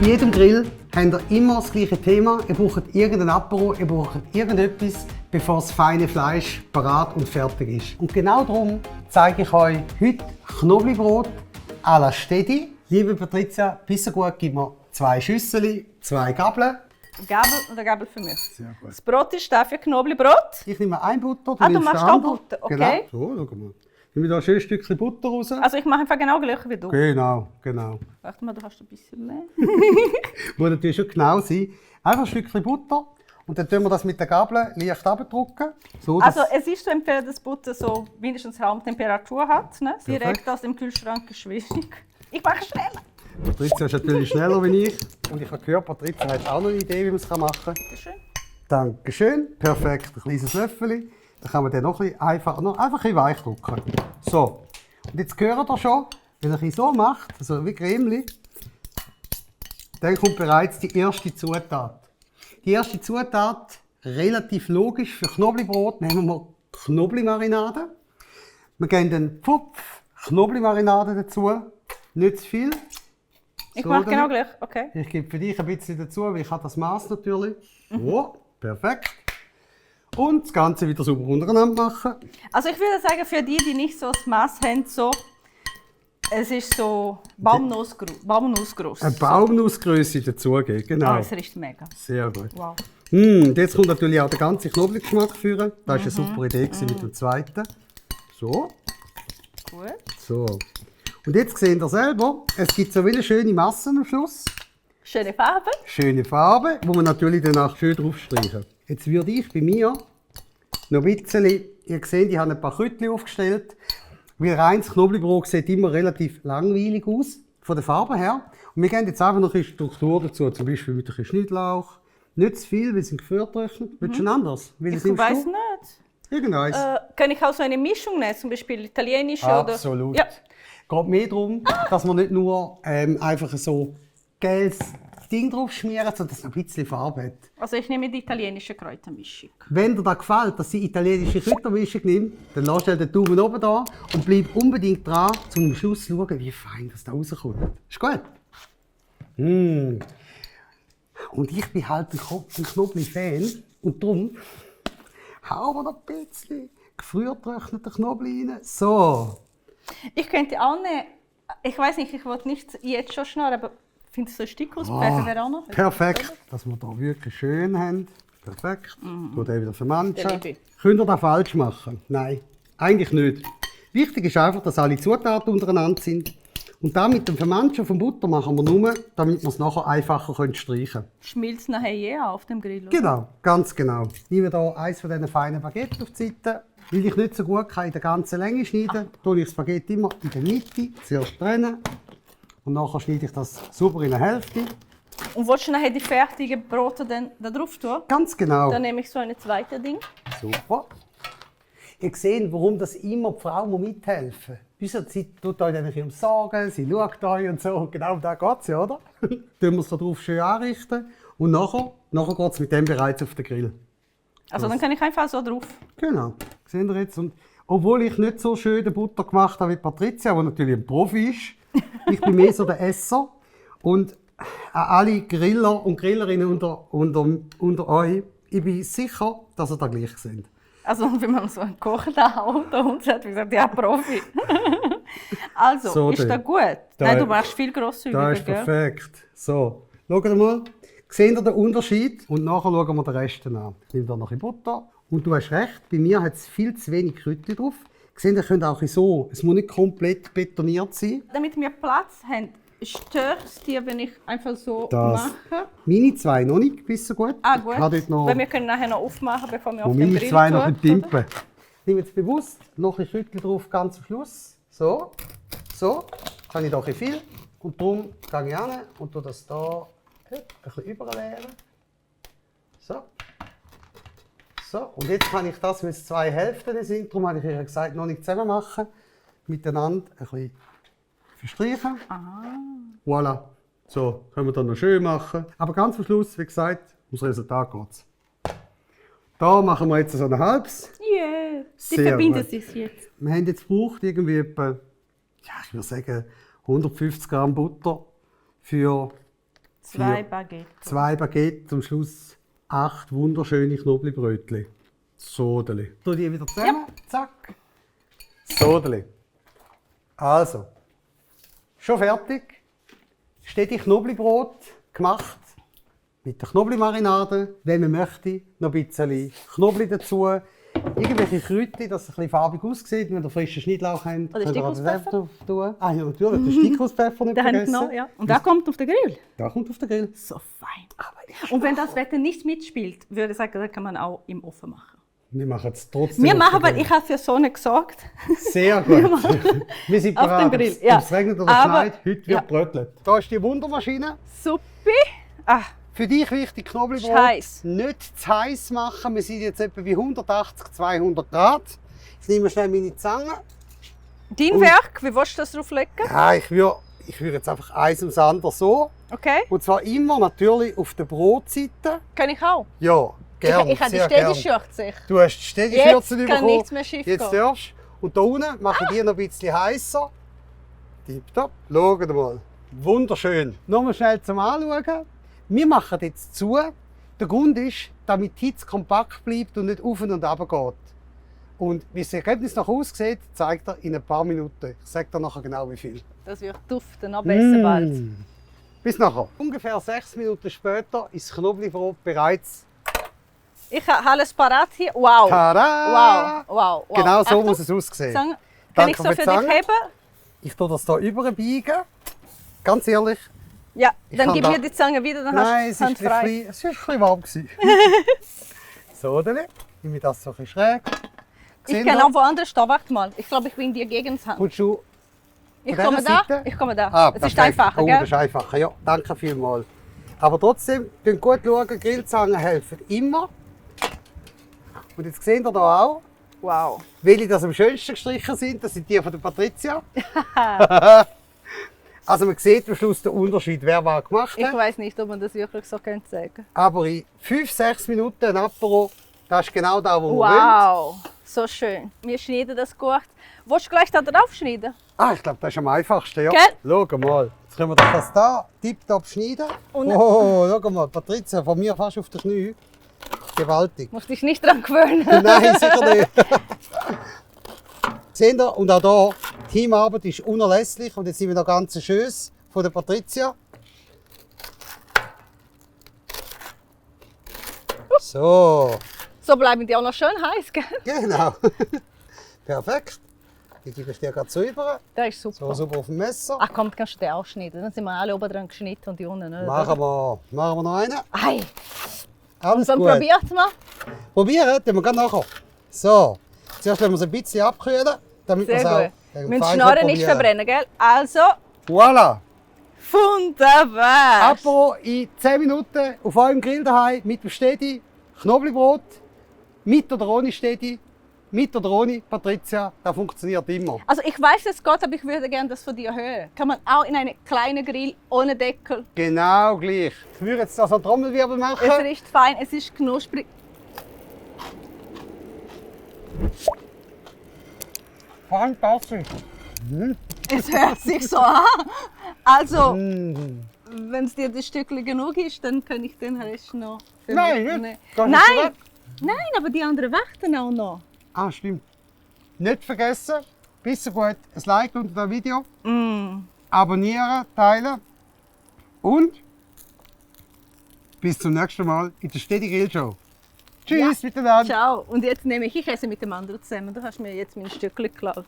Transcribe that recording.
Bei jedem Grill habt ihr immer das gleiche Thema. Ihr braucht irgendein Apero, ihr braucht irgendetwas, bevor das feine Fleisch parat und fertig ist. Und genau darum zeige ich euch heute Knoblauchbrot à la Stedi. Liebe Patricia, bist du gut, gib mir 2 Schüsseln, 2 Gabeln. Gabel und eine Gabel für mich. Sehr gut. Das Brot ist dafür Knoblauchbrot. Ich nehme ein Butter, Du machst auch Butter, okay. Genau, so, schau mal. Ich nehme da ein schönes Stückchen Butter raus. Also ich mache einfach genau gleich wie du. Genau. Warte mal, du hast ein bisschen mehr. Muss natürlich schon genau sein. Einfach ein Stückchen Butter und dann tun wir das mit der Gabel leicht abdrücken. So, Also es ist zu empfehlen, dass Butter so mindestens Raumtemperatur hat. Ne? Direkt Perfekt. aus dem Kühlschrank ist wichtig. Ich mache schneller. Patricia ist natürlich schneller als ich. Und ich habe gehört, Patricia hat auch noch eine Idee, wie man es machen kann. Bitteschön. Dankeschön. Perfekt. Ein kleines Löffel. Dann kann man den noch ein bisschen einfach ein bisschen weich drücken. So. Und jetzt hört ihr schon, wenn ihr es so macht, also wie Cremeli, dann kommt bereits die erste Zutat. Die erste Zutat, relativ logisch für Knoblauchbrot, nehmen wir Knoblauchmarinade. Wir geben den Pfupf Knoblauchmarinade dazu. Nicht zu viel. Ich So, mache dann- genau gleich, okay. Ich gebe für dich ein bisschen dazu, weil ich habe das Maß natürlich. So, perfekt. Und das Ganze wieder sauber untereinander machen. Also ich würde sagen, für die, die nicht so das Maß haben, so, es ist so Baumnussgroß. Eine Baumnussgröße dazugeben, genau. Es riecht mega. Sehr gut. Wow. Und jetzt kommt natürlich auch der ganze Knoblauchgeschmack führen. Das war eine super Idee mit dem zweiten. So, Gut. so. Und jetzt seht ihr selber, es gibt so wie eine schöne Masse am Schluss. Schöne Farbe. Schöne Farbe, wo wir natürlich danach schön drauf streichen. Jetzt würde ich bei mir noch ein bisschen, ihr seht, ich habe ein paar Krütchen aufgestellt, weil reines Knoblauchbrot sieht immer relativ langweilig aus, von der Farbe her. Und wir geben jetzt einfach noch ein bisschen Struktur dazu, zum Beispiel mit ein bisschen Schnittlauch. Nicht zu viel, weil sie geführtrechnet. Willst du einen anders? Ich weiß nicht. Irgendeins. Kann ich auch so eine Mischung nehmen, zum Beispiel italienische Absolut. oder... Ja. Es geht mehr darum, dass wir nicht nur einfach so gelbes Ding drauf schmieren, sondern dass es ein bisschen Farbe hat. Also ich nehme die italienische Kräutermischung. Wenn dir das gefällt, dass sie italienische Kräutermischung nimmt, dann lass dir den Daumen oben da und bleib unbedingt dran, um am Schluss zu schauen, wie fein das da rauskommt. Ist gut? Mm. Und ich bin halt ein Knoblauch-Fan und darum hauen wir noch ein bisschen gefriergetrockneten Knoblauch rein. So. Ich könnte auch eine... Ich weiß nicht, ich wollte nicht jetzt schon schnell, aber findest du ein Stück ausbrechen wäre auch noch? Perfekt, dass wir hier wirklich schön haben. Perfekt. Du den wieder vermanschen. Den liebe ich. Könnt ihr das falsch machen? Nein, eigentlich nicht. Wichtig ist einfach, dass alle Zutaten untereinander sind. Und dann mit dem Vermanschen von Butter machen wir nur, damit wir es nachher einfacher streichen können. Schmilzt nachher auf dem Grill, oder? Genau, ganz genau. Ich nehme hier eines von diesen feinen Baguette auf die Seite. Weil ich nicht so gut kann in der ganzen Länge schneiden, tue ich das Baguette immer in der Mitte zuerst trennen. Und nachher schneide ich das sauber in der Hälfte. Und willst du nachher die fertigen Brote dann da drauf tun? Ganz genau. Dann nehme ich so ein zweites Ding. Super. Ihr seht, warum das immer die Frau mithelfen muss. Sie tut euch dann ein bisschen umsorgen, sie schaut euch und so. Und genau um das geht es ja, oder? Tun wir es darauf schön anrichten. Und nachher geht es mit dem bereits auf den Grill. Also dann kann ich einfach so drauf. Genau. Seht ihr jetzt? Und obwohl ich nicht so schön die Butter gemacht habe wie Patricia, die natürlich ein Profi ist, ich bin mehr so der Esser. Und an alle Griller und Grillerinnen unter euch, ich bin sicher, dass ihr da gleich seid. Also wenn man so einen Koch da unter uns hat, wie gesagt, ja, Profi. Also, So, ist das gut? da- Nein, du machst viel grosszügiger, Das ist gell? perfekt. So, schaut mal. Seht ihr den Unterschied? Und nachher schauen wir den Rest an. Ich nehme da noch ein Butter. Und du hast recht, bei mir hat es viel zu wenig Kräutchen drauf. Seht ihr, könnt auch so. Es muss nicht komplett betoniert sein. Damit wir Platz haben, stört es dir, wenn ich einfach so Das. mache? Meine 2 noch nicht bis so gut. Ah, gut. Ich habe dort noch, Weil wir können nachher noch aufmachen, bevor wir wo auf den meine Grill 2 noch tun, ein Timpen. Ich nehme jetzt bewusst noch ein Kräutchen drauf, ganz am Schluss. So. So. Kann ich doch ein viel. Und darum gehe ich hin und tue das hier ein bisschen überleeren. So. So. Und jetzt kann ich das, weil es 2 Hälften sind, darum habe ich ihr gesagt, noch nicht zusammen machen. Miteinander ein bisschen verstreichen. Voilà. So, können wir dann noch schön machen. Aber ganz am Schluss, wie gesagt, ums Resultat geht's. Da machen wir jetzt so ein halbes. Yeah, sie Sehr verbinden gut. sich jetzt. Wir haben jetzt gebraucht irgendwie etwa, ja, ich würde sagen, 150 Gramm Butter für 2 Baguette. 2 Baguette, zum Schluss 8 wunderschöne Knoblauchbrötchen. Sodeli. Tu die wieder zusammen. Zack. Sodeli. Also, schon fertig. Steht die Knoblauchbrot gemacht. Mit der Knoblauchmarinade, wenn man möchte, noch ein bisschen Knoblauch dazu. Irgendwelche Kräuter, dass es ein bisschen farbig aussieht. Wenn ihr frischen Schnittlauch habt, Oder könnt ihr also Stickauspfeffer. selber tun. Ah ja, natürlich, den Stickauspfeffer nicht Den habe ich vergessen. genommen, ja. Und der kommt auf den Grill. Der kommt auf den Grill. So fein. Und wenn das Wetter nicht mitspielt, würde ich sagen, das kann man auch im Ofen machen. Wir machen es trotzdem. Wir auf machen, den weil Grill. ich habe für Sonne gesorgt. Sehr gut. Wir sind Auf bereit. den Grill, ja. Ob es regnet oder Aber- schneit, heute wird ja. brötelt. Da ist die Wundermaschine. Suppi. Ah, Für dich wichtig, Knoblauchbrot Heiß. nicht zu heiß machen. Wir sind jetzt etwa bei 180, 200 Grad. Jetzt nehmen wir schnell meine Zange. dein Werk, wie willst du das drauflegen? Ja, ich würde jetzt einfach eins ums andere so. Okay. Und zwar immer natürlich auf der Brotseite. Kann ich auch. Ja, gerne. Ich habe die sehr gern. Steady-Schürze. Du hast die Steady-Schürze Jetzt kann bekommen. nichts mehr schief Jetzt gehen. darfst du. Und da unten mache ich die noch ein bisschen heißer. Tipptopp. Schaut mal. Wunderschön. Nochmal schnell zum Anschauen. Wir machen jetzt zu. Der Grund ist, damit die Hitze kompakt bleibt und nicht auf und runter geht. Und wie das Ergebnis nachher aussieht, zeigt er in ein paar Minuten. Ich sage dir nachher genau wie viel. Das wird duften, noch besser bald. Bis nachher. Ungefähr 6 Minuten später ist das Knoblauchbrot bereits. Ich habe alles parat hier. Wow. Tada! Wow. Genau so Achtung, muss es aussehen. Zange. Kann Danke ich so für die für dich Zange. heben? Ich tue das hier überbiegen. Ganz ehrlich. Ja, Ich dann kann gib da- mir die Zange wieder, dann Nein, hast du die Hand frei. es war ein bisschen warm. So, dann nehme ich das so ein bisschen schräg. Ich Seht kann ihr? auch woanders stehen. Warte mal. Ich glaube, ich bin dir gegen die Hand. Kommst du Ich von komme dieser da. Seite? Ich komme da. Ah, es ist perfekt. einfacher, Oh, gell? das ist einfacher. Ja, danke vielmals. Aber trotzdem, gut schauen, Grillzangen helfen immer. Und jetzt seht ihr hier auch, Wow. welche das am schönsten gestrichen sind. Das sind die von der Patricia. Also man sieht am Schluss den Unterschied, wer was gemacht Ich hat. weiß nicht, ob man das wirklich so sagen könnte. Aber in 5-6 Minuten ein Apero, das ist genau da, wo wir wollen. Wow. So schön. Wir schneiden das gut. Willst du gleich da drauf schneiden? Ah, ich glaube, das ist am einfachsten, ja. Gell? Schau mal, jetzt können wir das da tipptopp schneiden. Und- Oh, schau mal, Patricia, von mir fast auf den Knie. Gewaltig. Musst dich nicht dran gewöhnen. Nein, sicher nicht. Seht ihr? Und auch hier, Teamarbeit ist unerlässlich. Und jetzt sind wir noch ganz schön von der Patricia. So, So bleiben die auch noch schön heiß, gell? genau. Perfekt. Die gebe ich dir gerade so über. Der ist super. So super auf dem Messer. Ach komm, kannst du den auch schneiden? Dann sind wir alle oben dran geschnitten und die unten nicht. Machen wir noch einen. Ei, Alles dann gut. probiert mal. Probieren, tun wir gerade nachher. So, zuerst lassen wir es ein bisschen abkühlen, damit wir es Sehr auch gut. Wir müssen die fein Schnorren nicht probieren. verbrennen, gell? Also, Voilà! wunderbar. Apero in 10 Minuten auf eurem Grill daheim mit dem Stedi, Knoblauchbrot, mit oder ohne Stedi, mit oder ohne Patricia, das funktioniert immer. Also ich weiß es Gott, aber ich würde gerne das von dir hören. Kann man auch in einen kleinen Grill ohne Deckel. Genau gleich. Ich würde jetzt das an Trommelwirbel machen. Es riecht fein, es ist knusprig. Fantastisch. Es hört sich so an. Also, Mm. wenn es dir das Stückchen genug ist, dann kann ich den Rest noch. für Nein, mich nicht. nehmen. Gehst du schon Nein, weg? nein, aber die anderen warten auch noch. Ah, stimmt. Nicht vergessen, bis so gut ein Like unter dem Video, abonnieren, teilen und bis zum nächsten Mal in der Stedi Grill Show. Tschüss miteinander. Ciao. Und jetzt nehme ich esse mit dem anderen zusammen. Du hast mir jetzt mein Stückchen geklaut.